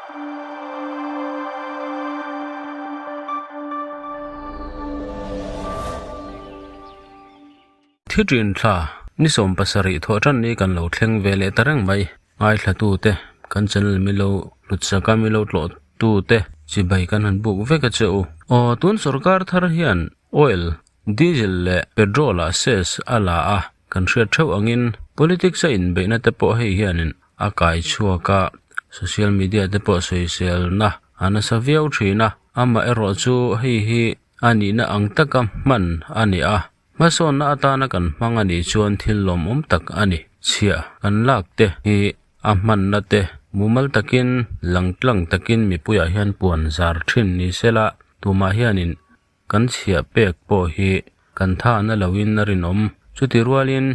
Thi ṭin thla ni 17 thawh ṭan ni kan lo thleng ve leh ta reng mai. Ngaithlatute, kan channel milo hlutsaka milo tlawhtute chibai kan han buk vek a che u. Aw, tun sorkar thar hian oil, diesel leh petrol ah cess a la a, kan hriat theuh angin politics a inbeihna te pawh hei hianin a kai chhuak a, social media te pawh sawiselna a nasa viau thin a, amaherawh chu hei hi a nihna ang taka hman a ni a. Hmasawnna atana kan hmang a nih chuan thil lawmawm tak a ni. Chhiah kan lak te hi a hmanna te mumal takin langtlang takin mipuiah hian puan zar thin ni sela tumah hianin kan chhiah pek pawh hi kan tha na loin a rinawm. Chuti rualin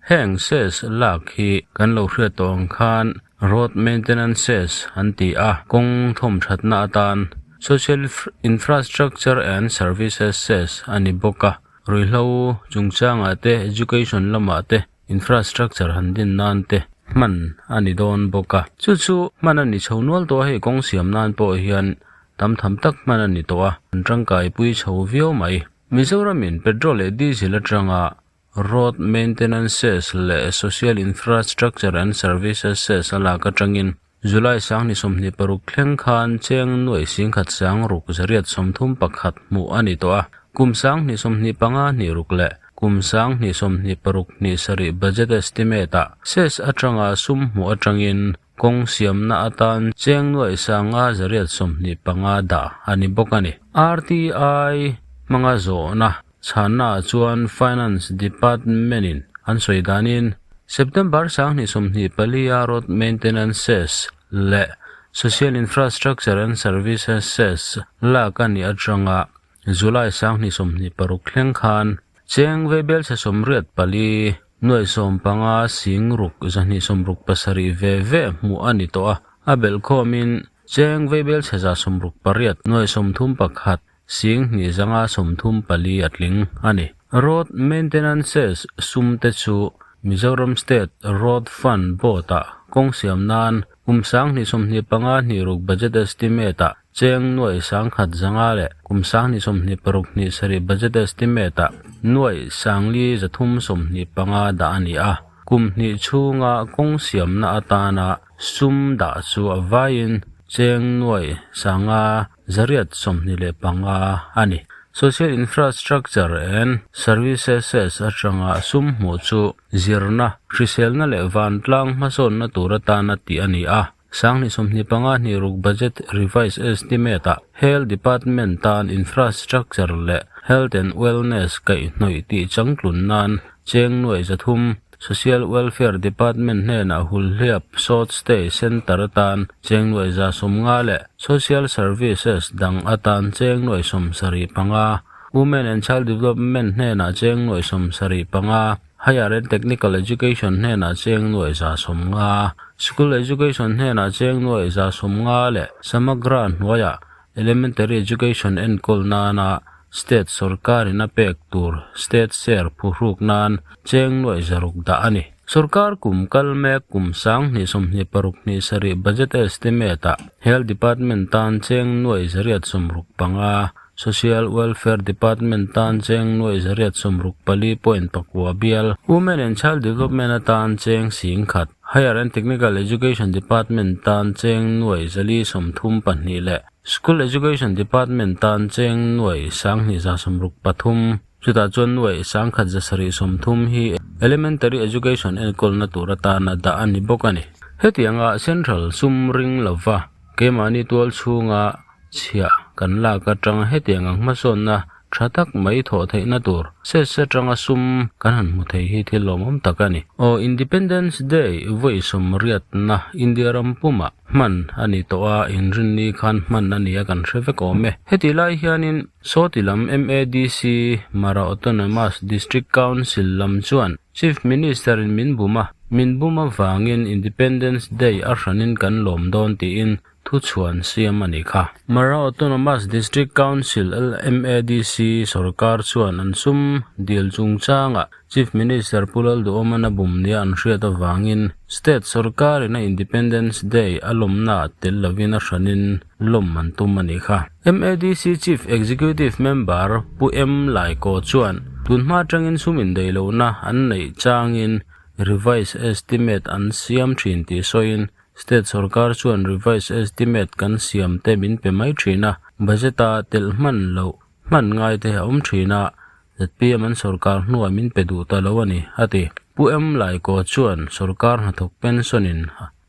heng cess lak hi kan lo hriat tawh ang khan road maintenance cess an ti a, kawng thawmthatna atan social infrastructure and services cess a ni bawk a. Ruihhlo chungchangah te, education lamah te, infrastructure han din nan te hman a ni dawn bawk a. Chu chu hman a ni chho nual tawh a, hei kawng siam nan pawh hian tam tham tak hman a ni tawh a, an tangkaipui chho viau mai. Mizoramin petrol leh diesel atanga road maintenance cess leh social infrastructure and services cess a lak atangin July 2026 thleng khan cheng nuai singkhat sang ruk zariat 31 hmuh a ni tawh a, kum 2025 hnih ruk leh kum 2026 hnih sarih budget estimate ah cess atanga sum hmuh atangin kawng siamna atan cheng nuai sanga zariat 25 dah a ni bawk a ni. RTI hmanga zawhna chhanna ah chuan Finance Department in an sawi danin September 2024 a Road Maintenance Cess leh Social Infrastructure and Services Cess lak a nih atanga July 2026 thleng khan cheng veibelchhe 84 nuai 15 sing ruk 267 ve ve hmuh a ni tawh a, a belhkhawmin cheng veibelchhe 168 nuai 31 sing hnih zanga 34 a tling a ni. Road Maintenance Cess sum te chu Mizoram State Road Fund Board ah kawng siam nan kum 2025 hnih ruk budget estimate ah cheng nuai 100 zanga leh kum 2026 hnih sarih budget estimate ah nuai 4,325 dah a ni a. Kum hnih chhunga kawng siamna atana sum dah chu a vaiin cheng nuai 525 a ni. Social Infrastructure and Services Cess atanga sum hmuh chu zirna, hriselna leh vantlang hmasawnna tur atana tih a ni a. 2025 hnih ruk budget revise estimate ah Health Department tan infrastructure leh health and wellness kaihhnawih tih changtlun nan cheng nuai 300, Social Welfare Department hnenah hulhliap short stay centre atan cheng nuai 150 leh social services dang atan cheng nuai 75, Women and Child Development hnenah cheng nuai 75, Higher and Technical Education hnenah cheng nuai 150, School Education hnenah cheng nuai 150 leh Samagra hnuaiah Elementary Education enkawl nana state sorkarin a pek tur state share phuhruk nan cheng nuai 600 dah a ni. Sorkar kum kal mek kum 2026 hnih sarih budget estimate ah Health Department tan cheng nuai 165, Social Welfare Department tan cheng nuai 864.9 bial, Women and Child Development atan cheng 10,000, Higher and Technical Education Department tan cheng nuai 432 leh School Education Department tan cheng nuai 2163, chutah chuan nuai 1730 hi Elementary Education enkawlna tur atana dah a ni bawk a ni. Hetianga Central sum ring lova keimahni tual chhunga chhiah kan lak atanga hetiang ang hmasawnna tha tak mai thawh theihna tur cess atanga sum kan han hmu thei hi thil lawmawm tak a ni. Aw Independence Day vawi sawmriatna India ram pumah hman a ni tawh a, inrinni khan hman a ni a kan hre vek awm e. Heti lai hianin Sawti lam MADC, Mara Autonomous District Council lam chuan Chief Minister in min bum a, min bum avangin Independence Day a hranin kan lawm dawn tiin. Thuchhuan siam a nih kha. Mara Autonomous District Council, LMADC, sorkar chuan an sum dil chungchangah Chief Minister Pu Lalduhawman a bum nia an hriat avangin State sorkarin a Independence Day a lawmnaah tel lovin a hranin lawm an tum a nih kha. MADC Chief Executive Member Pu M Laikaw chuan tunhma atangin sum indaih lohna an neih changin Revise Estimate an siam thin tih sawiin State sorkar chuan revised estimate kan siam te min pe mai thin a, budget a telh hman loh hman ngai te a awm thin a, zpm an sorkar hnuah min pe duh ta lo a ni, a ti. Pu M Laikaw chuan sorkar hnathawk pension in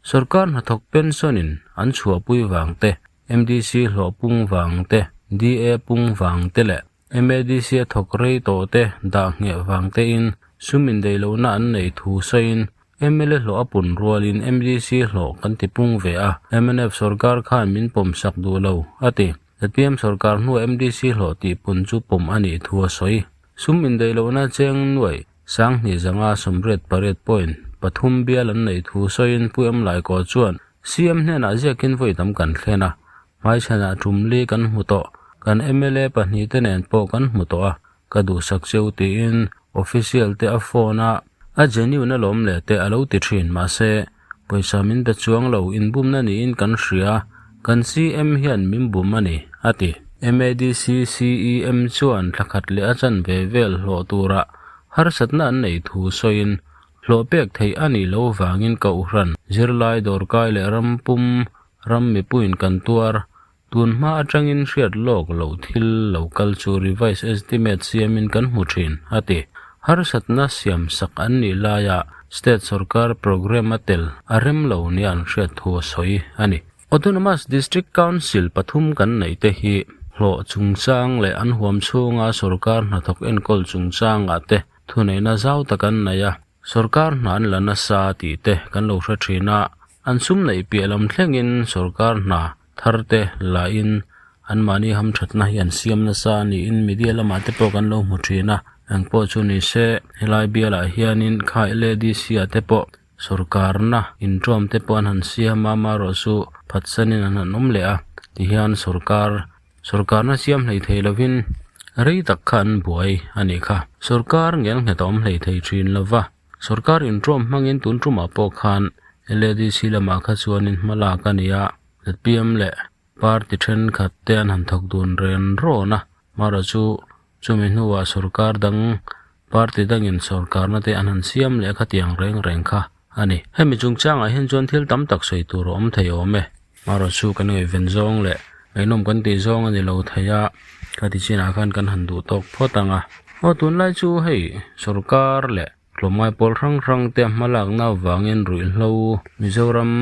sorkar hnathawk pension in an chhuahpui vang te, MDC hlawh pung vang te, DA pung vang te leh MADC a thawk rei tawh te dah ngheh vang tein sum indaih lohna an neih thu sawiin mla hlawh a pun rualin MDC hlawh kan ti pung ve a, mnf sorkar khan min pawm sak duh lo, a ti. Zpm sorkar hnuah MDC hlawh tih pun chu pawm a nih thu a sawi. Sum indaih lohna cheng nuaih 2058 point pathum bial an neih thu sawiin Pu M Laikaw chuan CM hnenah ziakin vawi tam kan thlen a, Hmaichhanah tumli kan hmu tawh, kan mla pahnihte nen pawh kan hmu tawh a, ka duhsak cheu tiin official te a phone a, a genuine alawm leh te a lo ti thin mahse pawisa min be chuang lo inbumna niin kan hria, kan CM hian min bum a ni, a ti. MADC CEM chuan thla khat leh a chanve vel hlawh tura harsatna an neih thu sawiin hlawh pek theih a nih loh vangin Kohhran, zirlai dawrkai leh ram pum Ram mipuiin kan tuar, tun hma atangin hriat lawk loh thil lo kal chu revise estimate siamin kan hmu thin, a ti. Harsatna siam sak an nih laia state sorkar programme a tel a rem lo nia an hriat thu a sawi a ni. Autonomous District Council pathum kan neih te hi hlawh chungchang leh an huam chhunga sorkar hnathawk enkawl chungchangah te thuneihna zau tak an nei a, sorkar hna an la nasa tih te kan lo hre thin a. An sum neih piah lam thlengin sorkar hna thar te lahin anmahni hamthatna hi an siam nasa a niin media lamah te pawh kan lo hmu thin a, engpawh chu ni se helai bialah hianin kha LADC ah te pawh sorkarna inṭawm te pawh an han siam a amaherawhchu phatsanin an han awm leh a tihian sorkar sorkarna siam hlei thei lovin rei tak kha an buai a nih kha. Sorkar ngelnghet a awm hlei thei thin lova. Sorkar inṭawm hmangin tun ṭumah pawh khan LADC lamah kha chuanin hma lak a ni a, zpm leh party ṭhenkhat te an han thawk dun ren rawn a, marawh chu chumi hnuah sorkar dang party dangin sorkarna te an han siam leh khatiang reng reng kha a ni. Hemi chungchangah hian chuan thil tam tak sawi tur a awm thei awm e. Marawh chu kan ngaihven zawng leh ngaihnawm kan tih zawng a ni lo thei a, ka ti chinah khan kan han duh tawk phawt ang a. Aw tunlai chu hei sorkar leh tlawmngai pawl hrang hrang te a hma lakna avangin ruihhlo Mizoram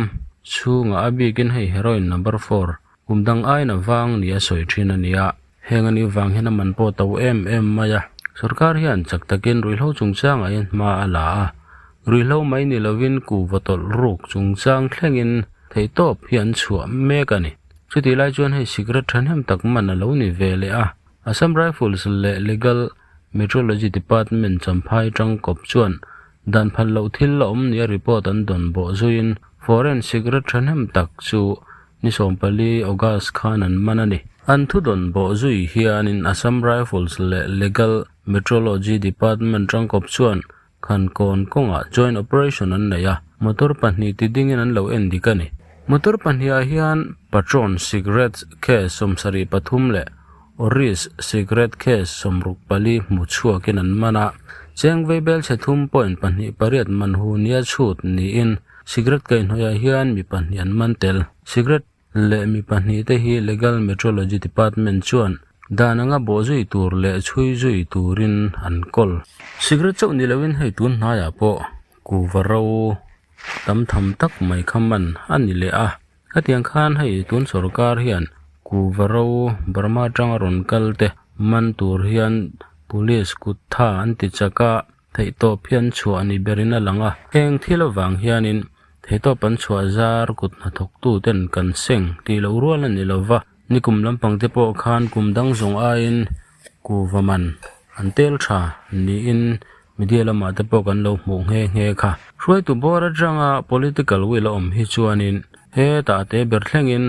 chhungah a bikin hei heroin number four kum dang aiin a vang ni a sawi thin a nia. Heng a nih vang hian a man pawh to em em mai a. Sorkar hian chak takin ruihhlo chungchangah hian hma a la a. Ruihhlo mai ni lovin kuhva tawlh ruk chungchang thlengin theihtawp hi an chhuah mek a ni. Chutih lai chuan hei cigarette thahnem tak man a lo ni ve leh a. Assam Rifles leh Legal Metrology Department Champhai tangkawp chuan dan phal loh thil a awm nia report an dawn bawh zuiin foreign cigarette thahnem tak chu Ni 14 August khan an man a ni. An thudawn bawh zui hianin Assam Rifles leh Legal Metrology Department tangkawp chuan Khankawn kawngah joint operation an nei a, motor pahnih ti dingin an lo en dik a ni. Motor pahnihah hian Patron cigarette case 73 leh Oris cigarette case 64 hmu chhuakin an man a, cheng veibel chhe thum point pahnih pariat man hu nia chhut niin Cigarette kaihhnawihah hian mi pahnih an man tel. Cigarette leh mi pahnih te hi Legal Metrology Department chuan dan anga bawh zui tur leh chhui zui turin an kawl. Cigarette chauh ni loin hei tun hnaiah pawh kuhva ro tam tham tak mai kha man a ni leh a. Khatiang khan hei tun sorkar hian kuhva ro Burma atanga rawn kal te man tur hian police kut tha an ti chak a. Theihtawp hian chhuah ni berin a lang a, heng thil avang hianin theihtawp an chhuah zar kut hnathawktu ten kan seng tih loh rual a ni lo va, nikum lampang te pawh khan kum dang zawng aiin kuva man an tel tha niin media lamah te pawh kan lo hmuh nghe nghe kha. Hruaitu bawr atanga political will a awm hi chuanin hetah te ber thlengin.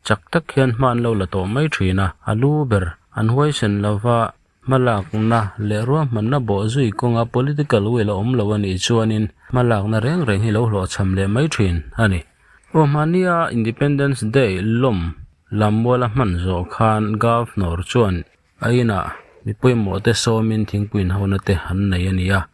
Chak tak hian hma an lo la tawh mai thin a, a lu ber an huaisen lova hmalakna leh ruahmanna bawhzui kawnga political will a awm lo a nih chuanin hmalakna reng reng hi lo hlawhchham leh mai thin a ni. Ruahmania Independence Day lawm lammuala hman zawh khan Governor chuan A inah mi pawimawhte sawmin thingpui inhona te an nei a ni a,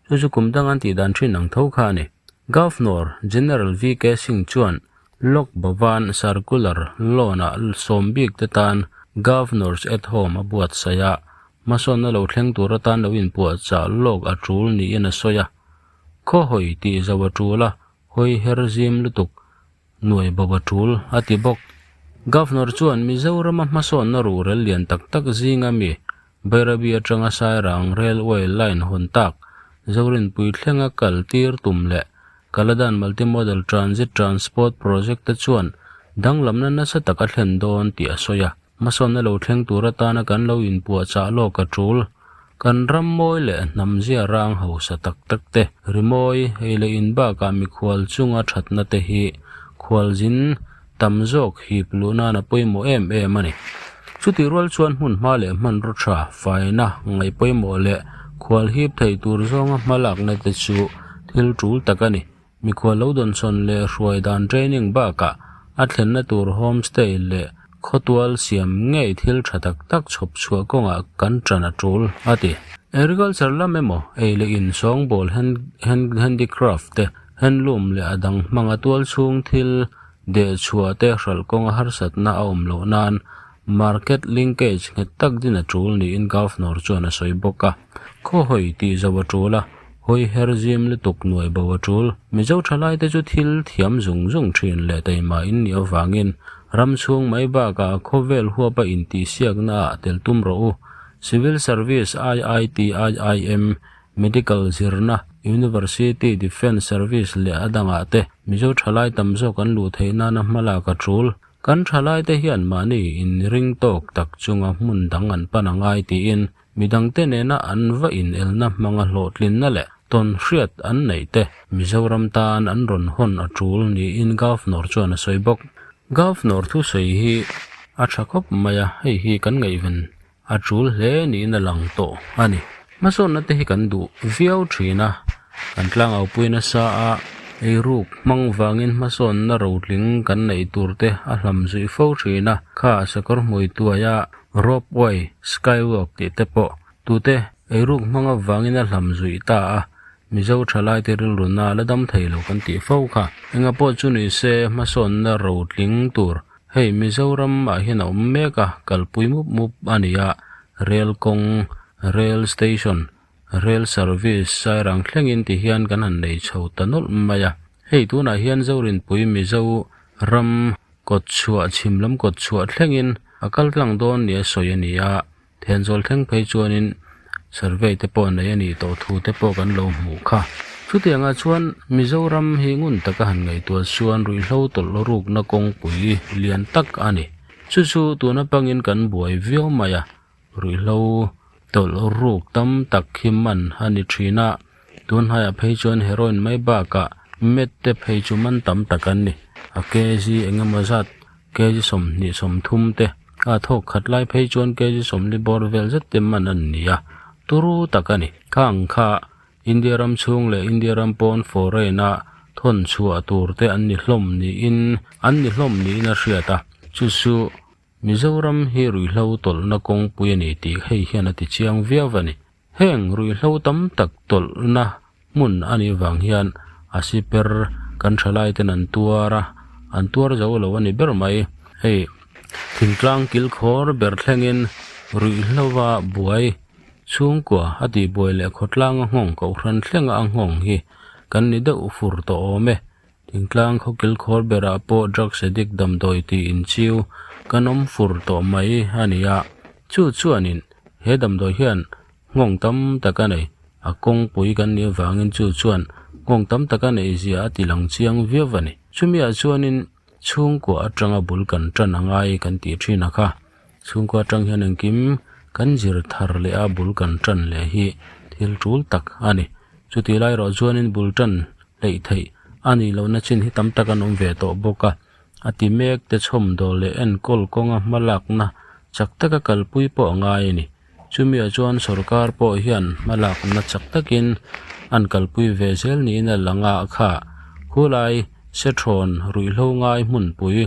chu chu kum dang an tih dan thin ang tho kha a ni. Governor General VK Singh chuan Lok Bhavan Circular Lawn-ah sawm bik te tan Governors at Home a buatsaih a, hmasawnna lo thleng tur atan lo inpuahchah lawk a tul niin a sawi a. Khaw hawi tih zo a tul a, hawi her zim lutuk Nuai bo a tul, a ti bawk. Governor chuan Mizorama hmasawnna ruhrel lian tak tak zinga mi Bairabi atanga Sairang Railway Line hawn tak Zorinpui thlenga kal tir tum leh Kaladan Multimodal Transit Transport Project te chuan danglamna nasa tak a thlen dawn tih a sawi a. Hmasawnna lo thleng tur atana kan lo inpuahchah lawk a tul. Kan ram mawi leh hnam zia rang hausa tak tak te, rimawi, ei leh in bakah mikhual chunga thatna te hi khualzin tam zawk hip luh nan a pawimawh em em a ni. Chutih rual chuan hmun hma leh hmanraw tha, faina, ngaih pawimawh leh khual hip thei tur zawnga hmalakna te chu thil tul tak a ni. Mikhual lo dawnsawn leh hruai dan training bakah a thlenna tur homestay leh khawtual siam ngei thil tha tak tak chhawp chhuah kawngah kan tan a tul, a ti. Agriculture lam emaw, ei leh in sawngbawl handicraft te, handloom leh a dang hmanga tual chhung thil deh chhuah te hralh kawnga harsatna a awm loh nan market linkage nghet tak din a tul niin Governor chuan a sawi bawk a. Khaw hawi tih zo a tul a, hawi her zim lutuk nuai bo a tul. Mizo thalaite chu thil thiam zung zung thin leh taima in nih avangin ram chhung mai bakah khawvel huapa intihsiakna ah tel tum rawh u. Civil Service, IIT, IIM, Medical zirna, University, Defence Service leh a dangah te Mizo thalai tam zawk an luh theih nana hmalak a tul. Kan thalaite hian mahni inring tawk tak chunga hmun dang an pan a ngai tiin Midangte nena an va inelna hmanga hlawhtlinna leh tawn hriat an neih te Mizoram tan an rawn hawn a tul niin Governor chuan a sawi bawk. Governor thusawi hi a tha khawp mai a, hei hi kan ngaihven a tul hle niin a lang tawh a ni. Hmasawnna te hi kan duh viau thin a, kan tlangaupuina nasa a, eiruk hmang vangin hmasawnna rotling kan neih tur te a hlam zuih fo thin a, kha sakawr hmui tuaia Ropeway, Skywalk tih te pawh tute eiruk hmang avangin a hlam zuih ta a, Mizo thalaite rilru na la dam thei lo kan tih fo kha. Enga pawh chu ni se hmasawnna rotling tur hei Mizoram ah hian a awm mek a, kalpui mup mup a ni a, Rail kawng, Rail Station, Rail Service Sairang thlengin ti hian kan han nei chho ta nawlh mai a. Hei tunah hian Zorinpui Mizo ram kawt chhuah chhim lam kawt chhuah thlengin a kal tlang dawn nia sawi a ni a, Thenzawl thleng phei chuanin survey te pawh nei a nih tawh thu te pawh kan lo hmuh kha. Chutiangah chuan Mizoram hi ngun taka han ngaihtuah chuan ruihhlo tawlh rukna kawngpui lian tak a ni. Chu chu tuna pangin kan buai viau mai a, ruihhlo tawlh ruk tam tak hi man a ni thin a, tunhaiah phei chuan heroin mai bakah meth te phei chu man tam tak an ni. A kg eng emaw zat kg 20 30 te a thawk khat lai phei chuan kg 40 bawr vel zet te man an ni a, turu tak a ni. Khang kha India ram chhung leh India ram pawn foreign a thawn chhuah tur te an ni hlawm niin an ni hlawm niin a hriat a, chu chu Mizoram hi ruihhlo tawlhna kawngpui a ni tih hei hian a ti chiang viau a ni. Heng ruihhlo tam tak tawlhna hmun a nih vang hian a siper kan thalaiten an tuar a, an tuar zo lo a ni ber mai. Hei thingtlang kilkhawr ber thlengin ruihhlova buai chhungkua a tihbuai leh khawtlanga nghawng kohhran thlenga a nghawng hi kan ni deuh fur tawh awm e. Thingtlang khawkil khawr berah pawh drugs addict damdawi tih inchiu kan awm fur tawh mai a ni a, chu chuanin he damdawi hian nghawng tam tak a nei. A kawngpui kan nih avangin chu chuan nghawng tam tak a neih zia a ti lang chiang viau a ni. Chumiah chuanin chhungkua atanga bul kan tan a ngai kan tih thin a kha. Chhungkua atang hian engkim kan zir thar leh a bul kan tan leh hi thil tul tak a ni. Chutih lai erawh chuanin bul tan hleih theih a nih lohna chin hi tam tak an awm ve tawh bawk a. A ti mek te chhawmdawl leh enkawl kawnga hmalakna chak taka kalpui pawh a ngai a ni. Chumi-ah chuan sorkar pawh hian hmalakna chak takin an kalpui ve zel niin a lang a, kha khulai Sethrawn ruihhlo ngai hmunpui,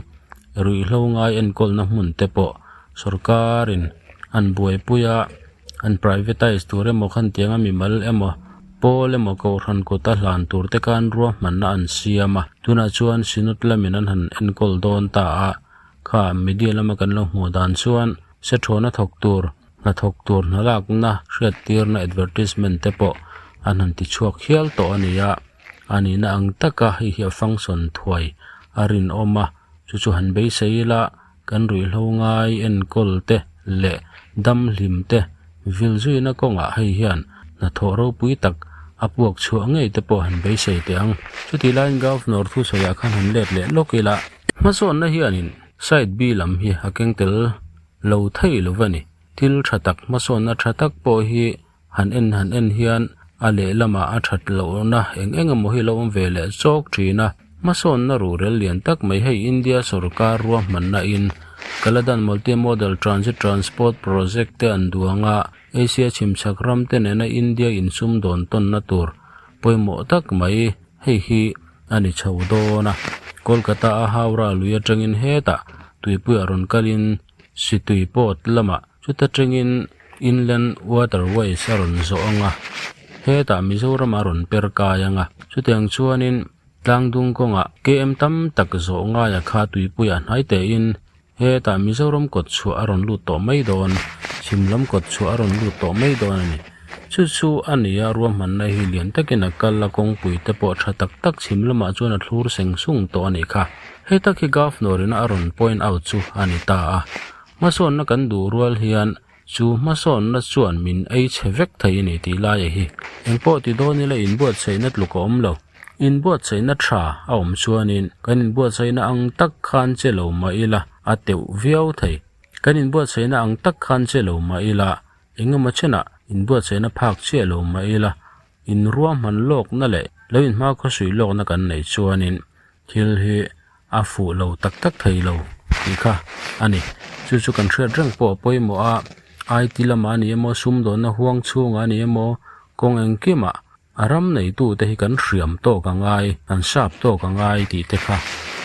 ruihhlo ngai enkawlna hmun te pawh sorkarin an buaipui a, an privatise tur emaw khan tianga mimal emaw pawl emaw kohhran kut a hlan tur te khan ruahmanna an siam a, tunah chuan Synod lamin an han enkawl dawn ta a, kha media lama kan lo hmuh dan chuan Sethrawn a thawk tur, hnathawk tur hna lakna hriattirna advertisement te pawh an han ti chhuak hial tawh a ni a, a nihna ang taka hei hi a function thuai a rinawm a, chu chu han beisei ila kan ruihhlo ngai enkawl te leh damhlim te vil zuina kawngah hei hian hnathawh ropui tak a puak chhuah ngei te pawh han beisei teh ang. Chutih laiin Governor thusawiah khan han let leh lawk ila. Hmasawnna hianin Side B lam hi a keng tel lo thei lo va ni. Thil tha tak hmasawnna tha tak pawh hi han en han en hian a lehlamah a that lohna eng eng emaw hi lo awm ve leh chawk thin a. Hmasawnna ruhrel lian tak mai hei India sorkar ruahmanna in Kaladan Multi Modal Transit Transport Project te an duang a, Asia chhimchhak ram te nena India insumdawn tawnna tur pawimawh tak mai hei hi a ni chho dawn a. Kolkata a Howrah lui atangin hetah tuipuiah rawn kalin Situi port lamah chuta tangin Inland Waterways a rawn zawh ang a, hetah Mizoram a rawn per kai ang a. Chutiang chuanin tlangdung kawngah KM tam tak zawh ngaia kha tuipuiah hnai tein hetah Mizoram kawt chhuah a rawn lut tawh mai dawn, chhim lam kawt chhuah a rawn lut tawh mai dawn a ni. Chu chu a ni a, ruahmanna hi lian takin a kal a, kawngpui te pawh tha tak tak chhim lamah chuan a thlur seng sung tawh a nih kha. Hei tak hi Governor ina a rawn point out chu a ni ta a. Hmasawnna kan duh rual hian chu hmasawnna chuan min ei chhe vek thei a ni tih laia hi engpawh ti dawn ila inbuatsaihna tluk a awm lo. Inbuatsaihna tha a awm chuanin kan inbuatsaihna ang tak khan che lo mah ila a teuh viau thei. Kan inbuatsaihna ang tak khan che lo mah ila engemaw chenah inbuatsaihna phak chiah lo mah ila inruahman lawkna leh lo inhmakhawsuih lawkna kan neih chuanin Thil hi a fuh lo tak tak thei lo tih kha a ni. Chu chu kan hriat reng pawh a pawimawh a, IT lamah a ni emaw, sumdawnna huang chhungah a ni emaw, kawng engkimah a ram neitute hi kan hriam tawk a ngai, kan sap tawk a ngai tih te kha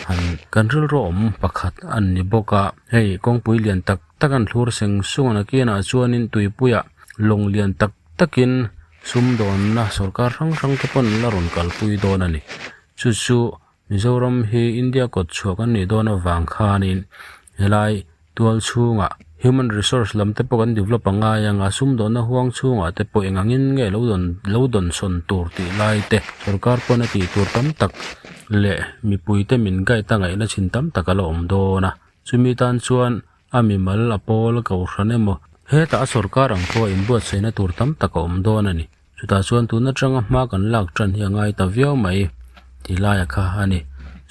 han kan rilru awm pakhat a ni bawk a. Hei kawngpui lian tak tak an thlur seng sung a nakinah chuanin tuipuiah lawng lian tak takin sumdawnna sorkar hrang hrang te pawn la rawn kalpui dawn a ni. Chu chu Mizoram hi India kawt chhuak an nih dawn avang khanin helai tual chhungah human resource lam te pawh kan develop a ngai ang a, sumdawnna huang chhungah te pawh eng angin nge lo dawn lo dawnsawn tur tih lai te sorkar pawn a tih tur tam tak leh mipui te min guide a ngaihna chin tam tak a la awm dawn a, chumi tan chuan a mimal a pawl a kohhran emaw hetah a sorkar ang pawh inbuatsaihna tur tam tak a awm dawn a ni. Chutah chuan tun atanga hma kan lak tan hi a ngai ta viau mai tih laia kha a ni.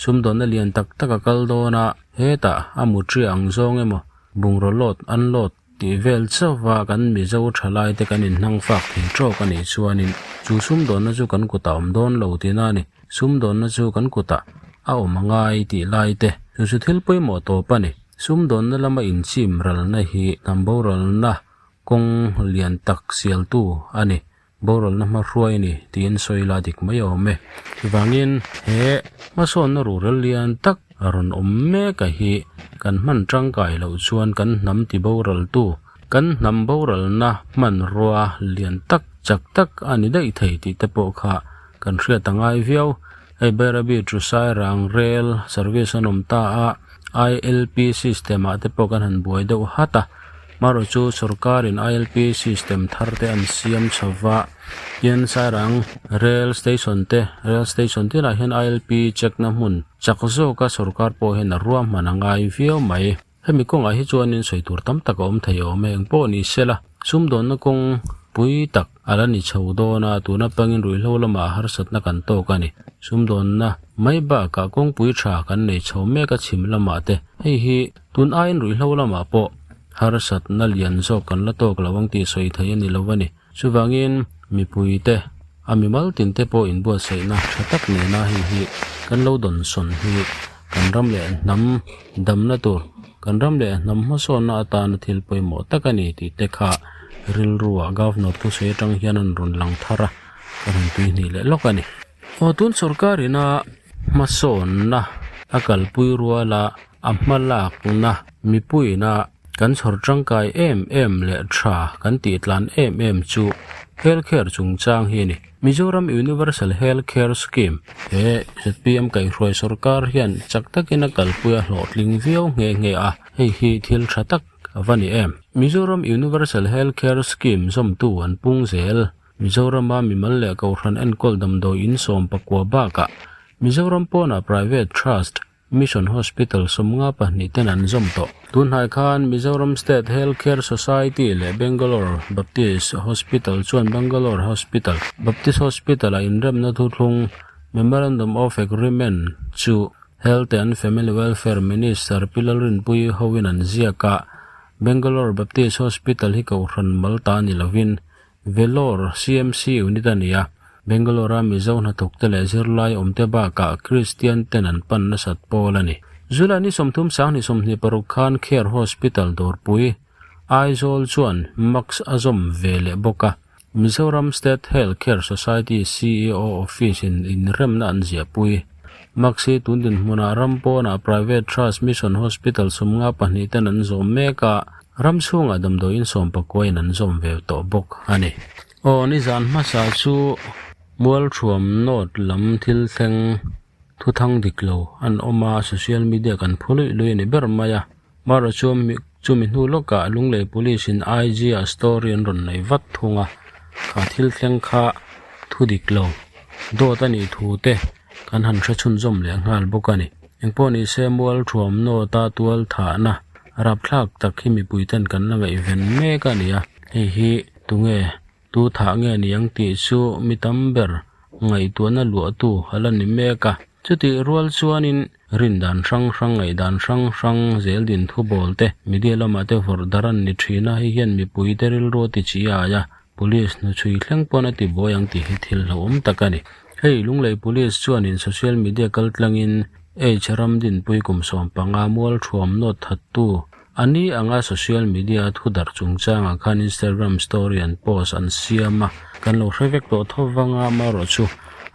Sumdawnna lian tak tak a kal dawn a, hetah a mutria ang zawng emaw bungraw load unload tih vel chauha kan Mizo thalai te kan inhnang fak thei tawk a nih chuanin chu sumdawnna chu kan kutah awm dawn lo tihna a ni. Sumdawnna chu kan kutah a awm a ngai tih lai te chu chu thil pawimawh tawp a ni. Sumdawnna lama inchim ralna hi hnam boralna Kawng lian tak sialtu a ni, boralna hmahruai a ni tiin sawi la dik mai a awm e. Chuvangin he hmasawnna rural lian tak a rawn awm mek a hi kan hman tangkai loh chuan kan hnam ti boraltu, kan hnam boralna hmanrua lian tak chak tak a ni daih thei tih te pawh kha kan hriat a ngai viau. Hei Bairabi Tusai Rang Rail service an awm ta a, ILP system ah te pawh kan han buai deuh hat a, marawh chu sorkarin ILP system thar te an siam chho va, tin Sairang Rail station te rail station tinah hian ILP check na hmun chak zawka sorkar pawh hian a ruahman a ngai viau mai. Hemi kawngah hi chuanin sawi tur tam tak a awm thei awm e, engpawh ni sela sumdawnna kawng pui tak a la ni chho dawn a, tuna pangin ruihhlo lamah harsatna kan tawk a ni. Sumdawnna mai bakah kawngpui tha kan nei chho mek a chhim lamah te, hei hi tun aiin ruihhlo lamah pawh harsatna lian zawk kan la tawk lo ang tih sawi thei a ni lo a ni. Chuvangin mipuite a mimal tinte pawh inbuatsaihna tha tak nena hei hi kan lo dawnsawn hi. Kan ram leh hnam damna tur, kan ram leh hnam hmasawnna atana thil pawimawh tak a ni tih te kha rilruah Governor thusawi atang hian an rawn lang thar a, ka rawn tuihnih leh lawk a ni. Aw tun sorkar ina hmasawnna a kalpui ruala a hmalakna mipuiina kan chhawr tangkai em em leh tha kan tih tlan em em chu Health Care chungchang hi a ni. Mizoram Universal Health Care Scheme, He zpm kaihhruai sorkar hian chak takin a kalpui a hlawhtling viau nghe nghe a, hei hi thil tha tak a va ni em. Mizoram Universal Health Care Scheme zawmtu an pung zel. Mizorama mimal leh kohhran enkawl damdawi insawm pakua bakah Mizoram pawnah Private Trust, Mission Hospital 52 ten an zawm tawh. Tunhnai khan Mizoram State Health Care Society leh Bangalore Baptist Hospital chuan Bangalore Hospital, Baptist Hospital-a inremna thuthlung, Memorandum of Agreement, chu Health and Family Welfare Minister Pi Lalrinpuii hoin an ziak a. Bangalore Baptist Hospital hi kohhran mal ta ni lovin Vellore CMC unit a ni a, Bangalore-a Mizo hnathawkte leh zirlai awmte bakah Kristian ten an pan nasat pawl a ni. July ni 30 2026 khan Care Hospital dawrpui, Aizawl chuan mask a zawm ve leh bawk a, Mizoram State Health Care Society ceo Office-in inremna an ziahpui. Mask hi tun dinhmunah ram pawnah Private Trust Mission Hospital 52 ten an zawm mek a, Ram chhungah damdawiin sawmpakuain an zawm ve tawh bawk a ni. Aw nizan hmasa chu Mualthuam North lam thil thleng thuthang dik lo an awm a, social media kan phu luih luih a ni ber mai a. Marawh chu chumi hnu lawkah Lunglei Police in IG ah story an rawn nei vat thung a, kha thil thleng kha thu dik lo dawt a nih thu te kan han hre chhunzawm leh nghal bawk a ni. Engpawh ni se Mualthuam North-a tual thahna Rapthlak tak hi mipui ten kan la ngaihven mek a ni a, hei hi tunge tu thah nge ni ang tih chu mi tam ber ngaihtuahna luahtu a la ni mek a. Chutih rual chuanin rin dan hrang hrang, ngaihdan hrang hrang, zeldin thubawl te, media lamah te vawrh dar an ni thin a, hei hian mipui te rilru a ti chi ai a, police hnuchhui thleng pawn a ti buai ang tih hi thil hlauhawm tak a ni. Hei Lunglei Police chuanin social media kaltlangin H Ramdinpui kum 15 mual thuam nawt thattu a ni anga social media a thu darh chungchangah khan Instagram story an post an siam a, kan lo hre vek tawh tho vanga amaherawh chu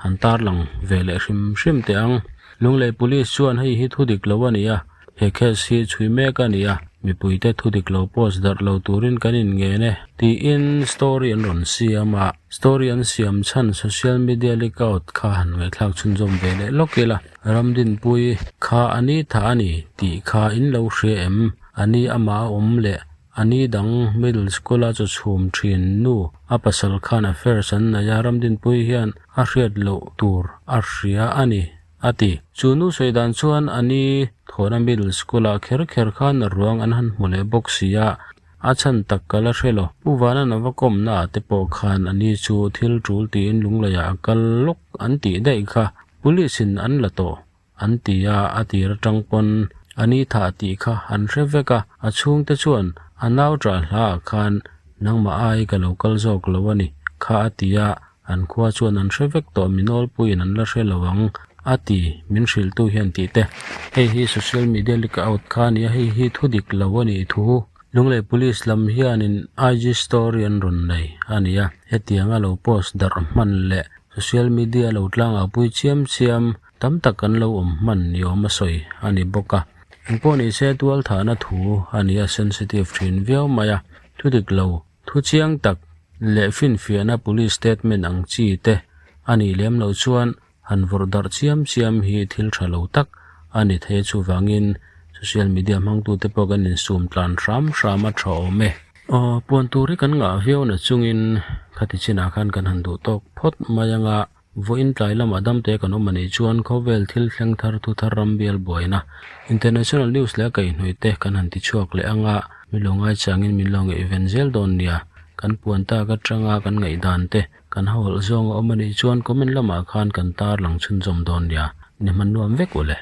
an tarlang ve leh hrim hrim teh ang. Lunglei Police chuan hei hi thu dik lo a ni a, He case hi chhui mek a ni a, mipuite thu dik lo post darh lo turin kan inngen e, tiin story an rawn siam a. Story an siam chhan social media leak out kha han ngaihthlak chhunzawm ve leh lawk ila, Ramdinpui kha a ni tha a ni tih kha in lo hria em? A ni amah a awm leh a ni dang middle school a chaw chhum thin nu a pasal khan affairs an nei a, Ramdinpui hian a hriat loh tur a hria a ni. A ti. Chu nu sawi dan chuan a ni thawhna middle school ah kher kher khan a ruang an han hmu leh bawk si a, a chhan tak ka la hre lo. Pu Vanan a va kawmna ah te pawh khan a ni chu thil tul tiin Lunglei ah a kal lawk an tih daih kha police in an la tawh an ti a, a tir atang pawn a ni thah tih kha an hre vek a, a chhungte chuan a nau ṭah hla ah khan nangmah ai ka lo kal zawk lo a ni kha a ti a, An khua chuan an hre vek tawh, mi nawlpuiin an la hre lo ang, a ti, min hrilhtu hian tih te. Hei hi social media leak out kha a ni a, hei hi thu dik lo a nih thu. Lunglei Police lam hianin IG story an rawn nei a ni a, hetianga lo post darh hman leh social media lo tlangah pui chiam chiam tam tak an lo awm hman ni awm a sawi a ni bawk a. Engpawh ni se tualthahna thu a ni a sensitive thin viau mai a, thu dik lo Thu chiang tak leh finfiahna police statement ang chi te a nih lem loh chuan han vawrh darh chiam chiam hi thil tha lo tak a ni thei a, chuvangin social media hmangtute pawh kan insum tlan hram hram a tha awm e. Aw, puan tur hi kan ngah viau na chungin khati chinah khan kan han duh tawk phawt mai anga Vawiin tlai lamah damte kan awm a nih chuan khawvel thil thleng thar thu thar ram bial buaina International News leh a kaihhnawih te kan han ti chhuak leh anga min lo ngaichangin min lo ngaihven zel dawn nia. Kan puan tak atanga kan ngaihdan te kan hauhawlh zawng a awm a nih chuan comment lamah khan kan tar lang chhunzawm dawn nia. Ni hman nuam vek ule.